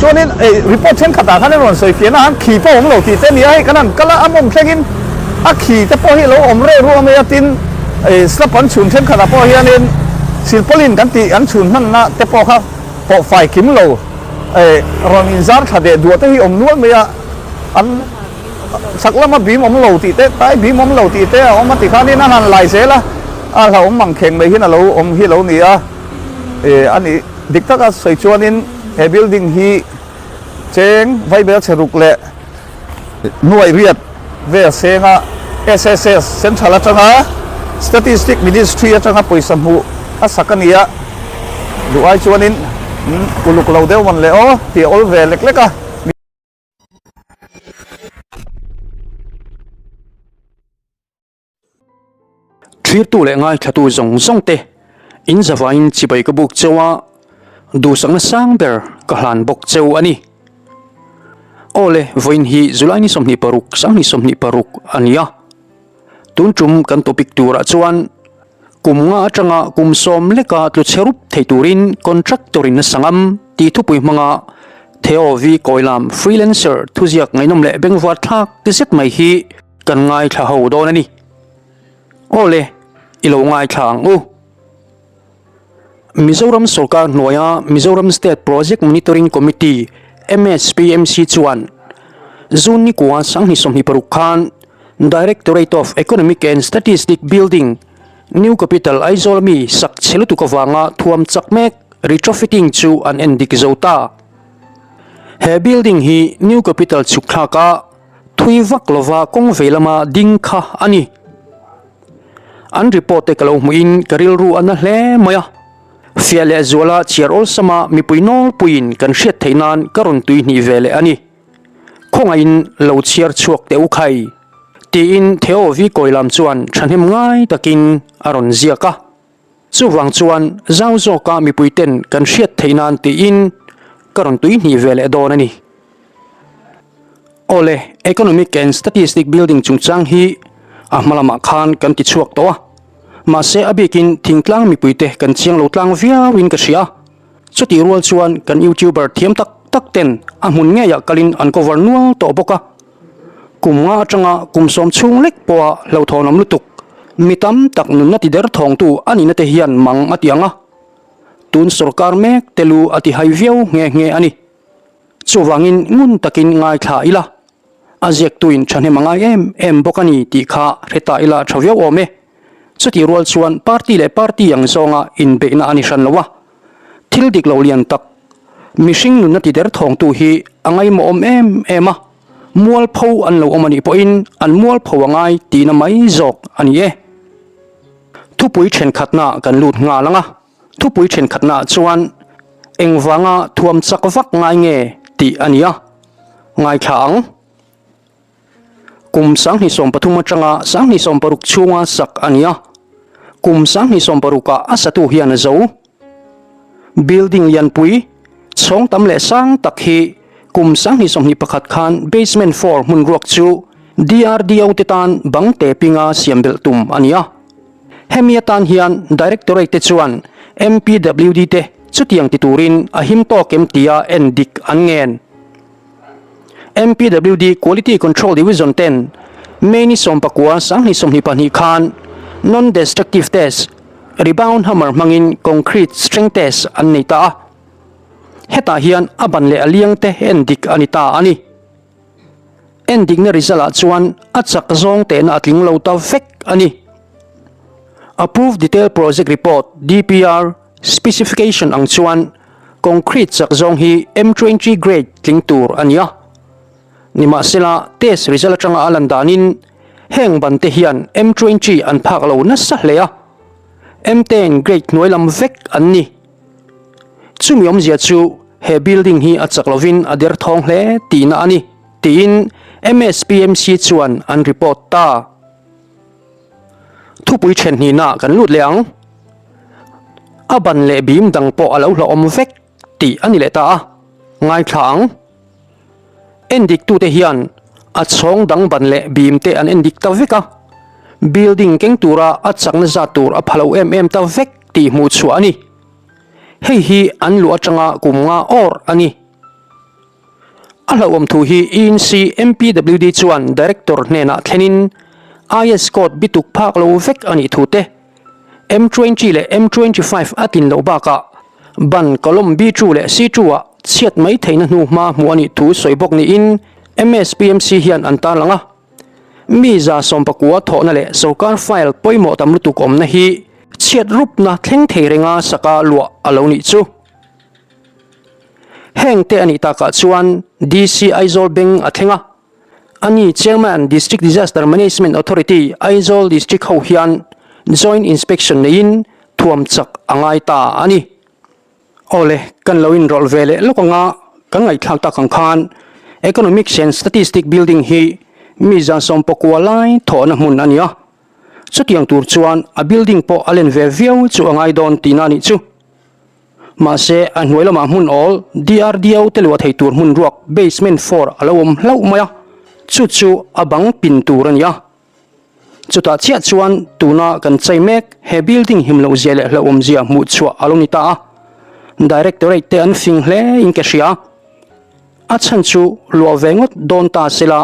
Chuanin ei report thenkhatah khan rawn sawi fiahna han khi pawh awm lo tih te a ni a, hei kan han kal a, a mawm thlengin a khi te pawh hi a lo awm reuh ruah mai a, tin ei slab an chhun thenkhatah pawh hianin silpaulin kan tih an chhun hmanna te pawh kha pawh fai kim lo ei rawn inzar thla deh duah te hi awm nual mai a, an chhak lama bim awm lo tih te tai bim awm lo tih te a awm a tikhanin a han lai zel a, a hlauhawm mangkheng mai hian a lo awm hi a lo ni a, eh a nih. Dik taka sawi chuanin he building hi cheng vaibel chhe ruk leh nuaih riat vel senga SSS Central atanga Statistic Ministry atanga pawisa hmuh a sak a ni a, duh ai chuanin uluk lo deuh mawn le aw tih a awl ve lek lek a. Thirtu leh ngaithlatu zawng zawng te in zavaiin chibai ka buk cheu a, duhsakna sang ber ka hlan bawk cheu a ni. Aw le, vawiin hi July ni 26, 2026 a ni a. Tun tum kan topic turah chuan kum nga atanga kum sawm leka tlu chhe rup thei turin contractor in a sangam tih thupui hmanga Theo V Kawilam freelancer thuziak ngaihnawm leh bengvar thlak zet mai hi Kan ngaithla ho dawn a ni. Aw le, i lo ngaithla ang u. Mizoram sorkar hnuaia Mizoram State Project Monitoring Committee, MSPMC, chuan June ni kua 2026 khan Directorate of Economic and Statistic Building, New Capital Aizawl mi sak chhe lutuk avanga thuam chak mek retrofitting chu an endik zo ta. He building hi New Capital chhuk thlaka Thui vak lova kawng vei lama ding kha a ni. An report te ka lo hmuhin ka rilru a na hle mai a. Fiah leh zuala chhiar awlsama mipui nawlpuiin kan hriat theih nan ka rawn tui hnih ve leh a ni. Khawngaihin lo chhiar chhuak teh u khai. Tiin Theo Vi Kawilam chuan thahnem ngai takin a rawn ziak a. Chuvang chuan zau zawka mipuiten kan hriat theih nan tiin ka rawn tui hnih ve leh dawn a ni. Awle, Economic and Statistic Building chungchang hi a hma lamah khan kan ti chhuak tawh a, mahse a bikin thingtlang mipuite kan chiang lo tlang viauin ka hria. Chutih rual chuan kan YouTuber thiam tak tak ten a hmun ngeiah kalin an cover nual tawh bawk a. Kum nga atanga kum sawm chhung lek pawha hlauhthawnawm lutuk, mi tam tak nunna ti der thawngtu a nihna te hian mang a ti ang a, tun sorkar mek te lu a ti hai viau nghe nghe a ni. Chuvangin ngun takin ngaithla ila, a ziaktuin thahnem a ngai em em bawk a ni tih kha hre ta ila tha viau awm e. Chutih rual chuan party leh party ang zawnga inbeihna a ni hran lo a, thil dik lo lian tak, mihring nunna ti der thawngtu hi a ngaimawhawm em em a, mualpho an lo awm a nih pawhin an mualpho a ngai tihna mai zawk a ni e. Thupui thenkhatnaah kan lut nghal ang a. Thupui thenkhatnaah chuan engvanga thuam chak vak ngai nge tih a ni a, ngaithla ang. Kum 2013 atanga 2016 chhunga sak a ni a, kum 2016 ah a satu hian a zo. Building lianpui, chhawng tam leh sang tak hi kum 2021 khan basement floor hmun ruak chu DRDO te tan bang te pinga siam belh tum a ni a. Hemi atan hian Directorate te chuan MPWD te chutiang ti turin a him tawk em tia en dik an ngen. MPWD Quality Control Division ten May ni 19 2022 khan Non-Destructive Test, Rebound Hammer hmangin Concrete Strength Test an nei ta a. Hetah hian a ban leh a liang te en dik a ni ta a ni. En dikna result ah chuan a chak zawng tehna a tling lo ta vek a ni. Approved Detailed Project Report, DPR, Specification ang chuan concrete chak zawng hi M20 grade tling tur a ni a. Nimahsela test result atanga a lan danin heng ban te hian M20 an phak lo nasa hle a, M10 grade hnuai lam vek an ni. Chumi awmzia chu he building hi a chak lovin a derthawng hle tihna a ni, tiin MSPMC chuan an report ta. Thupui then hnihna kan lut leh ang. A ban leh bim dang pawh a lo hlauhawm vek tih a ni leh ta a, ngaithla ang. Endiktute hian a chhawng dang ban leh bim te an endik ta vek a, building keng tura a chakna zat tur a pha lo em em ta vek tih hmuh chhuah a ni. Hei hi an luh atanga kum nga awr a ni. A hlauhawm thu hi INC MPWD chuan Director hnenah thlenin IS code bituk phak lo vek a nih thu te, M20 leh M25 a tlin loh bakah ban column B2 leh C2 ah chhiat mai theihna hnu hma hmuh a nih thu sawi bawk niin MSPMC hian an tarlang a. Mi 119 thawhna leh sorkar file pawimawh tam lutuk awmna hi chhiat rupna thleng thei renga saka luah a lo nih chu. Heng te a nih takah chuan DC Aizawl beng a thleng a, ani Chairman District Disaster Management Authority Aizawl District ho hian Joint Inspection neiin thuam chak a ngai ta a ni. Awle, kan lo inrawlh ve leh lawk anga kan ngaihthlak tak ang khan Economics and Statistic Building hi mi 190 lai thawhna hmun a ni a, chutiang tur chuan a building pawh a len ve viau chu a ngai dawn tihna a nih chu. Mahse, a hnuai lamah hmun awl DRDO te luah thei tur hmun ruak basement floor a lo awm hlauh mai a, chu chu a bang pin tur a ni a. Chutah chiah chuan tuna kan chei mek he building him loh zia leh hlauhawm zia hmuh chhuah a lo ni ta a, Directorate te an fing hle in ka hria. A chhan chu luah ve ngawt dawn ta sela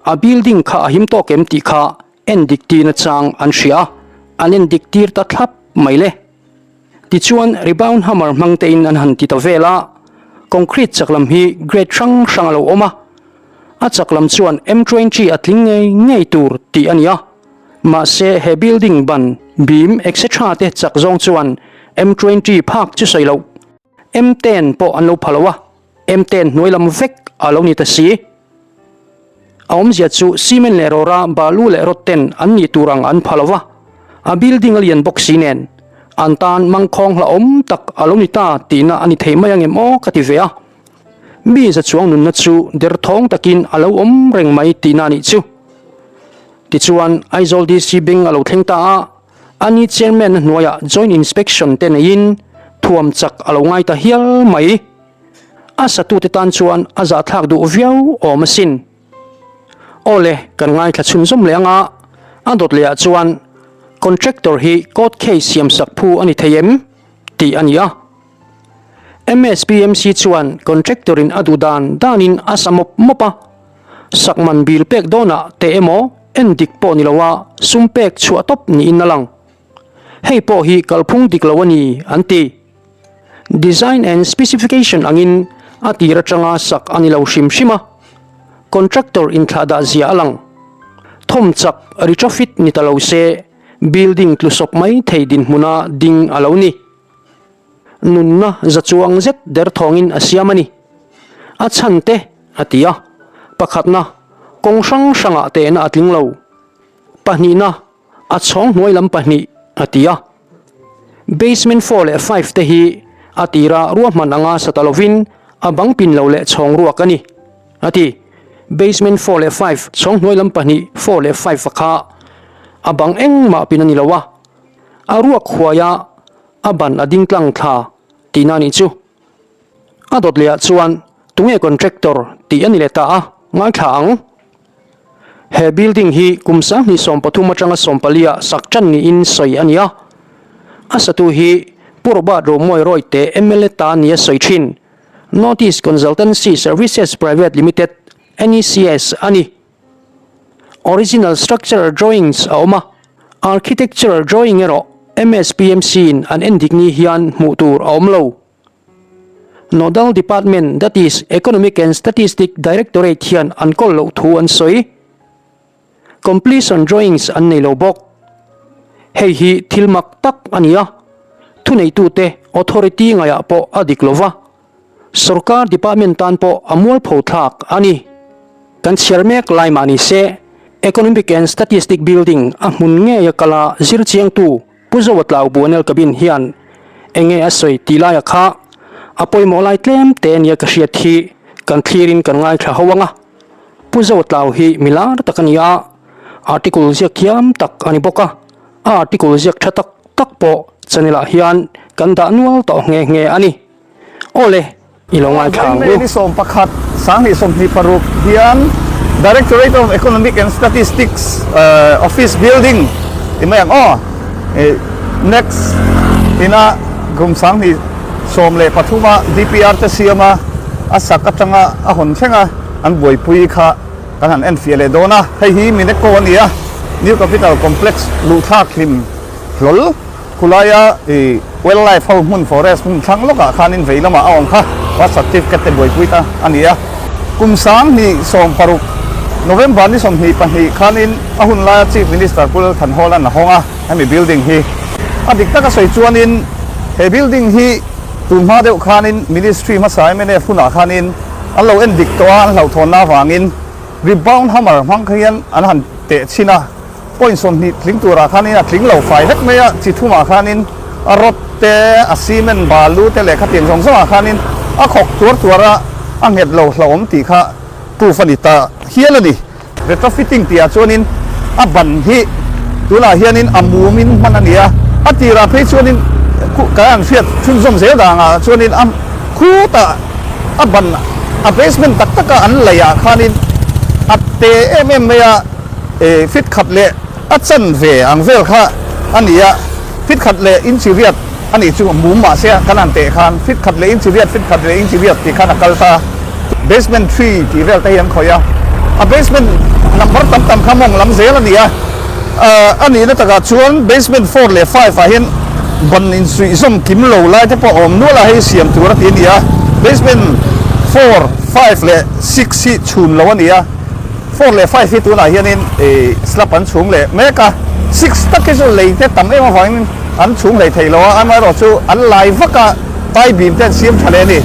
a building kha a him tawk em tih kha endik tirna chang an hria a, an endik tir ta thlap mai le. Tichuan rebound hammer hmang tein an han ti ta vel a, concrete chak lam hi grade hrang hrang a lo awm a, a chak lam chuan M20 a tling ngei ngei tur tih a ni a, mahse he building ban, beam etc te chak zawng chuan M20 phak chu sawi loh, M10 pawh an lo pha lo a, M10 hnuai lam vek a lo ni ta si. A awmzia chu cement leh rawra balu leh rod ten an nih tur ang an pha lo va, a building a lian bawk si nen an tan mangkhawng hlauhawm tak a lo ni ta tihna a ni thei mai angem aw ka ti ve a. Mi za chuang nunna chu derthawng takin a lo awm reng mai tihna a nih chu. Tichuan Aizawl DC beng a lo thleng ta a, ani chairman-a hnuaiah joint inspection te neiin thuam chak a lo ngai ta hial mai. A satute tan chuan a zahthlak duh viau awm asin. Awle, kan ngaithla chhunzawm leh anga a dawt lehah chuan contractor hi court case siamsak phu a ni thei em? tih a ni a. MSPMC chuan contractor in a duh dan danin a sa mawp mawp a, sakman bill pek dawnah teh emaw endik pawh ni loa sum pek chhuah tawp niin a lang. Hei pawh hi kalphung dik lo a ni, an ti. Design and specification angin a tir atanga sak a ni lo hrim hrim a, contractor inthlahdah zia a lang. Thawm chak retrofit ni ta lo se building tlu sawp mai thei dinhmuna ding a lo ni. Nunna za chuang zet derthawngin a siam a ni. A chhan te, a ti a. Pakhatna, kawng hrang hrangah tehna a tling lo. Pahnihna, A chhawng hnuai lam pahnih a ti a. Basement four leh five te hi a tira ruahman anga sa ta lovin a bang pin lo leh chhawng ruak a ni, a ti. Basement four leh five chhawng hnuai lam pahnih four leh five a kha a bang engmah pin a ni lo a, a ruak huai a, a ban a ding tlang thla tihna a nih chu. A dawt lehah chuan tunge contractor tih a ni leh ta a, ngaithla ang. He building hi kum 2013 atanga 14 ah sak tan niin sawi a ni a. A satu hi Pu Robert Romawi Rawite mla ta nia sawi thin North East Consultancy Services Private Limited, NECS, a ni. Original structural drawings a awm a, architectural drawing erawh MSPMC in an endik ni hian hmuh tur a awm lo. Nodal Department, that is, Economic and Statistic Directorate hian an kawl loh thu an sawi. Completion drawings an nei lo bawk. Hei hi thil mak tak a ni a, thuneitute authority ngaiah pawh a dik lo va, sorkar department tan pawh a mualpho thlak a ni. Kan chhiar mek lai mah ni se, Economic and Statistic Building a hmun ngeia kala zir chiangtu Pu Zoa Tlau Buanel Cabin hian enge a sawi tih laia kha a pawimawh lai tlem te nia ka hriat hi kan thlirin kan ngaithla ho ang a. Pu Zoa Tlau hi mi lar tak a ni a, article ziak thiam tak a ni bawk a, a article ziak tha tak tak pawh channel ah hian kan dah nual tawh nghe nghe a ni. Awle, i lo ngaithla ang u. Ni 11, 2026 hian Directorate of Economic and Statistics Office Building ti mai ang aw. Next ina kum 2013 a DPR te siam a. a sak atanga a hawn thleng a an buaipui kha kan han enfiah leh dawn a. Hei hi Mineco a ni a, New Capital Complex luhthlak hlim hlawl khulaia ih wildlife ho hmun forest hmun thlang lawkah khanin vei lamah a awm kha birth certificate te buaipui ta a ni a. Kum 2016 November ni 22 khanin a hun laia Chief Minister Pu Lalthanhawla'n a hawng a. Hemi building hi a dik taka sawi chuanin he building hi tun hma deuh khanin ministry hmasa mnf hunah khanin an lo en dik tawh a, an hlauhthawnna avangin rebound hammer hmang kha hian an han teh chhin a, point 20 tling turah khanin a tling lo fai vek mai a, chi thumah khanin a rod te, a cement balu te leh khatiang zawng zawngah khanin a khawk tuar tuar a, a nghet lo hlauhawm tih kha proof a ni ta hial a ni. Retrofitting tihah chuanin a ban hi tunah hianin a mumin hman a ni a, a tirah phei chuanin kan han hriat chhunzawm zel dangah chuanin a khutah a ban a basement tak taka an laihah khanin a te em em mai a, eh fit khat leh a chanve ang vel kha a ni a, fit khat leh inchi riat a nih chu mum mahse kan han teh khan fit khat leh inchi riat fit khat leh inchi riat tih khan a kal ta basement 3 tih vel te hi an khawih a a basement number tam tam kha mawng lam zel a ni a a nihna takah chuan basement 4 leh 5 ah hian ban insuihzawm kim lo lai te pawh a awm nual a hei siam tur a ti a ni a basement 4 5 leh 6 hi chhun lo a ni a. 4 leh 5 hi tunah hianin ih slab an chhung leh mek a, 6 tak hi chu lei te tam em avangin an chhung hlei thei lo a, amaherawh chu an lai vak a, tai bim te an siam tha leh a ni.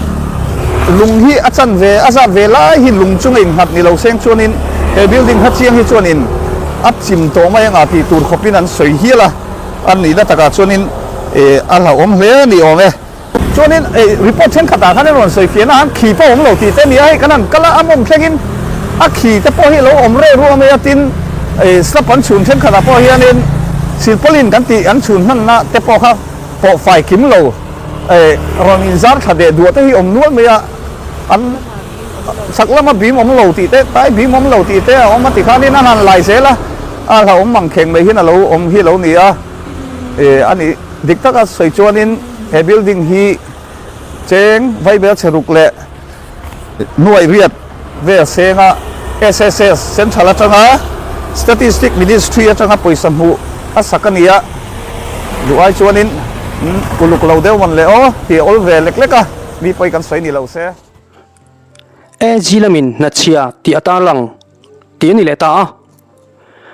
Lung hi a chan ve, a zat ve lai hi lung chunga innghat ni lo seng chuanin he building kha chiang hi chuanin a chim tawh mai anga tih tur khawpin an sawi hial a, a nihna takah chuanin ih a hlauhawm hle a ni awm e. Chuanin ei report thenkhatah khan rawn sawi fiahna han khi pawh awm lo tih te a ni a, hei kan han kal a, a mawm thlengin a khi te pawh hi lo awm reh ruah mai a, tin ei slab an chhun thenkhatah pawh hianin silpaulin kan tih an chhun hmanna te pawh kha pawh fai kim lo ei rawn inzar thla deh duah te hi awm nual mai a, an chhak lama bim awm lo tih te tai bim awm lo tih te a awm a tikhanin an han lai zel a, a hlauhawm mangkheng mai hian a lo awm hi a lo ni a, eh a nih. Dik taka sawi chuanin he building hi cheng vaibel chhe ruk leh nuaih riat vel senga SSS Central atanga Statistic Ministry atanga pawisa hmuh a sak a ni a, duh ai chuanin uluk lo deuh mawn le aw tih a awl ve lek lek a, mi pawi kan sawi ni lo se. AG lamin hnachhia tih a tarlang tih a ni leh ta a.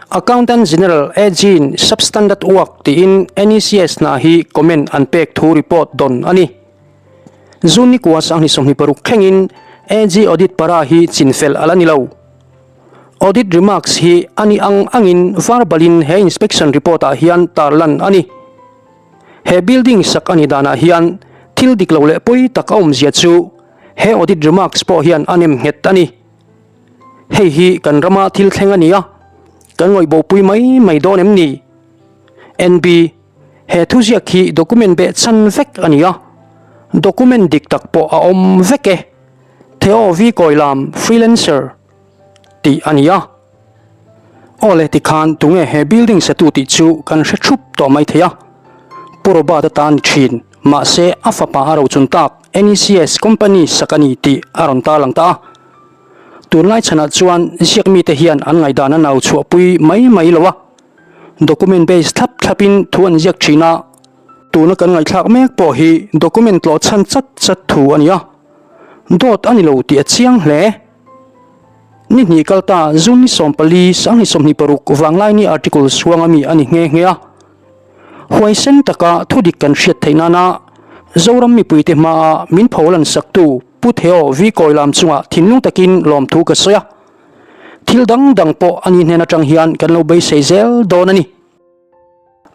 Accountant General, AG, in substandard work tiin NECS hna hi comment an pek thu report dawn a ni. June ni kua 26 thlengin AG audit para hi chinfel a la ni lo. Audit remarks hi a ni ang angin verbalin he inspection report ah hian tarlan a ni. He building sak a ni danah hian thil dik lo leh pawi tak a awmzia chu he audit remarks pawh hian a nem nghet a ni. Hei hi kan rama thil thleng a ni a, kan ngawih bopui mai mai dawn em ni? NB, He thuziak hi document beh chhan vek a ni a, document dik tak pawh a awm vek e. Theo V Kawilam Freelancer tih a ni a. Aw le tikhan tunge he building satu tih chu kan hre thup tawh mai thei a. Pu Robert a tan thin, mahse a fapa a rochun tak NECS company sak a ni tih a rawn tarlang ta a. Tunlai chhanah chuan ziak mite hian an ngaihdan a nau chhuahpui mai mai lo a, document base thlap thlapin thu an ziak thin a, tuna kan ngaihthlak mek pawh hi document tlawh chhan chat chat thu a ni a, dawt a ni lo tih a chiang hle. Ni hnih kal ta June ni 14, 2026 Vanglaini article chhuanga mi a ni nghe nghe a. Huaisen taka thudik kan hriat theih nana Zoram mipuite hmaa min pholan saktu Pu Theo V Kawilam chungah thinlung takin lawmthu ka sawi a, thil dang dang pawh a ni hnen atang hian kan lo beisei zel dawn a ni.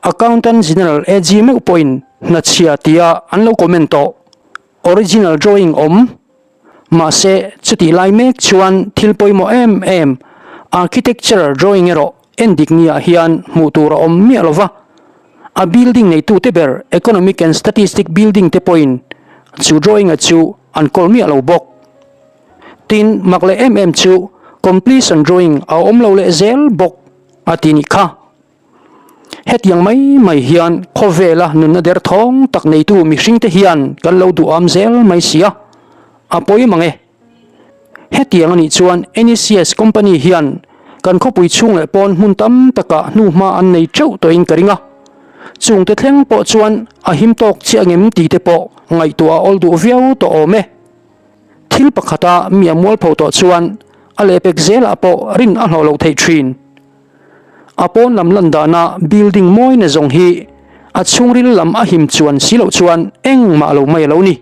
Accountant General AG meuh pawhin hnachhia tia an lo comment tawh. Original drawing awm. Mahse, chutih lai mek chuan thil pawimawh em em architecture drawing erawh endik niah hian hmuh tur a awm miah lo va. A building neitute ber Economic and Statistic Building te pawhin chu drawing-a chu an kawl miah lo bawk. Tin, mak leh em em chu completion drawing a awm lo leh zel bawk a ti nih kha. Hetiang mai mai hian khawvela nunna derthawng tak neitu mihringte hian kan lo duham zel mai si a, a pawi mang e. Chutiang a nih chuan NECS company hian kan khawpui chhung leh pawn hmun tam takah hnuhma an nei teuh tawhin ka ring a. Chungte thleng pawh chuan a him tawk chiah ngem tih te pawh ngaihtuah a awl duh viau tawh awm e. Thil pakhata mi a mualpho tawh chuan a lehpek zelah pawh rin a hlawh loh theih thin. A pawn lam lan dana building mawi na zawng hi a chhungril lam a him chuan si loh chuan engmah lo mai a lo ni.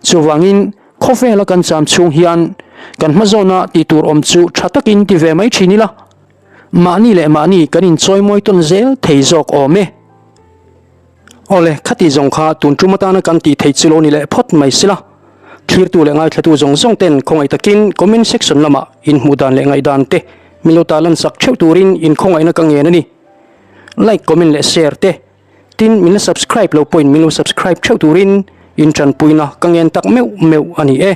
Chuvangin khawvela kan cham chhung hian kan hmazawna tih tur awm chu tha takin ti ve mai thin ila, mahni leh mahni kan inchawimawi tawn zel thei zawk awm e. Awle, khati zawng kha tun tum atana kan tih theih chu lo ni leh phawt mai sila. Thlirtu leh ngaithlatu zawng zawng ten khawngaih takin comment section lamah inhmuh dan leh ngaihdan te min lo tarlan sak theuh turin inkhawngaihna ka ngen a ni. Like, comment leh share te tin min la subscribe lo pawhin min lo subscribe theuh turin in tanpuina ka ngen tak meuh meuh a ni e.